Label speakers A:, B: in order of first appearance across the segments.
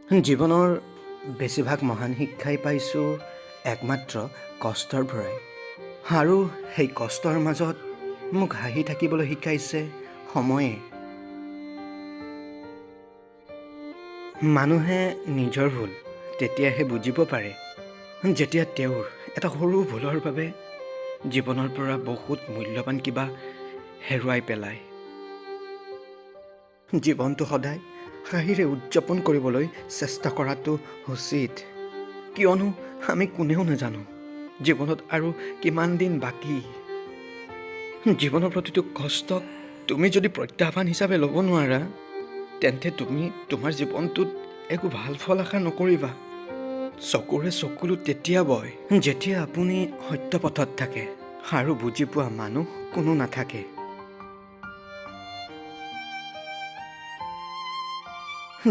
A: জীৱনৰ বেছিভাগ মহান শিক্ষাই পাইছোঁ একমাত্ৰ কষ্টৰ পৰাই, আৰু সেই কষ্টৰ মাজত মোক হাঁহি থাকিবলৈ শিকাইছে সময়ে। মানুহে নিজৰ ভুল তেতিয়াহে বুজিব পাৰে যেতিয়া তেওঁৰ এটা সৰু ভুলৰ বাবে জীৱনৰ পৰা বহুত মূল্যৱান কিবা হেৰুৱাই পেলায়। জীৱনটো সদায় হাঁহিৰে উদযাপন কৰিবলৈ চেষ্টা কৰাটো উচিত, কিয়নো আমি কোনেও নাজানো জীৱনত আৰু কিমান দিন বাকী। জীৱনৰ প্ৰতিটো কষ্টক তুমি যদি প্ৰত্যাহ্বান হিচাপে ল'ব নোৱাৰা, তেন্তে তুমি তোমাৰ জীৱনটোত একো ভাল ফল আশা নকৰিবা। চকুৰে চকুলো তেতিয়া বয় যেতিয়া আপুনি সত্য পথত থাকে আৰু বুজি পোৱা মানুহ কোনো নাথাকে।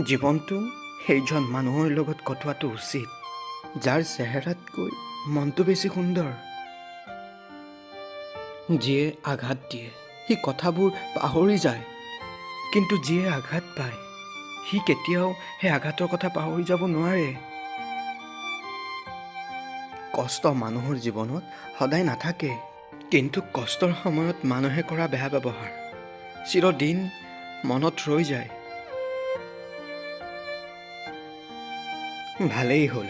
A: জীৱনটো সেইজন মানুহৰ লগত কটোৱাটো উচিত যাৰ চেহেৰাতকৈ মনটো বেছি সুন্দৰ। যিয়ে আঘাত দিয়ে সি কথাবোৰ পাহৰি যায়, কিন্তু যিয়ে আঘাত পায় সি কেতিয়াও সেই আঘাতৰ কথা পাহৰি যাব নোৱাৰে। কষ্ট মানুহৰ জীৱনত সদায় নাথাকে, কিন্তু কষ্টৰ সময়ত মানুহে কৰা বেয়া ব্যৱহাৰ চিৰদিন মনত ৰৈ যায়। ভালেই হ'ল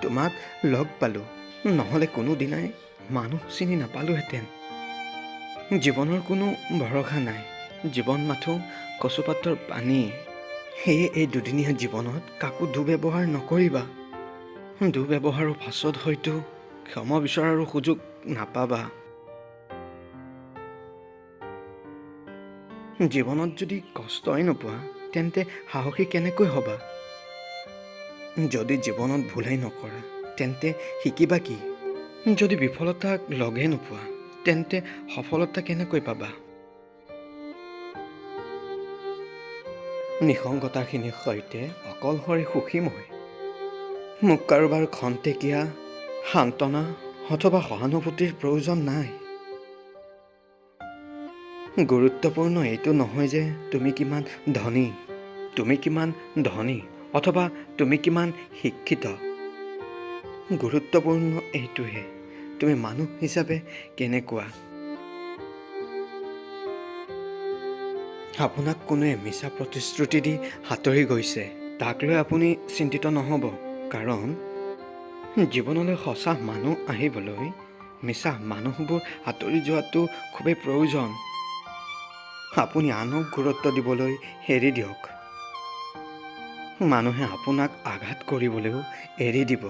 A: তোমাক লগ পালোঁ, নহ'লে কোনোদিনাই মানুহ চিনি নাপালোহেঁতেন। জীৱনৰ কোনো ভৰসা নাই, জীৱন মাথোঁ কচুপাতৰ পানী। সেয়ে এই দুদিনীয়া জীৱনত কাকো দুৰ্ব্যৱহাৰ নকৰিবা। দুৰ্ব্যৱহাৰৰ পাছত হয়তো ক্ষমা বিচৰাৰো সুযোগ নাপাবা। জীৱনত যদি কষ্টই নোপোৱা তেন্তে সাহসী কেনেকৈ হ'বা? যদি জীৱনত ভুলেই নকৰা তেন্তে শিকিবা কি? যদি বিফলতাক লগেই নোপোৱা তেন্তে সফলতা কেনেকৈ পাবা? নিসংগতাখিনিৰ সৈতে অকলশৰে সুখী মই। মোক কাৰোবাৰ খন্তেকীয়া সান্তনা অথবা সহানুভূতিৰ প্ৰয়োজন নাই। গুৰুত্বপূৰ্ণ এইটো নহয় যে তুমি কিমান ধনী, তুমি কিমান ধনী অথবা তুমি কিমান শিক্ষিত। গুৰুত্বপূৰ্ণ এইটোহে তুমি মানুহ হিচাপে কেনেকুৱা। আপোনাক কোনোৱে মিছা প্ৰতিশ্ৰুতি দি সাঁতুৰি গৈছে, তাক লৈ আপুনি চিন্তিত নহ'ব, কাৰণ জীৱনলৈ সঁচা মানুহ আহিবলৈ মিছা মানুহবোৰ আঁতৰি যোৱাটো খুবেই প্ৰয়োজন। আপুনি আনক গুৰুত্ব দিবলৈ এৰি দিয়ক, মানুহে আপোনাক আঘাত কৰিবলৈও এৰি দিব।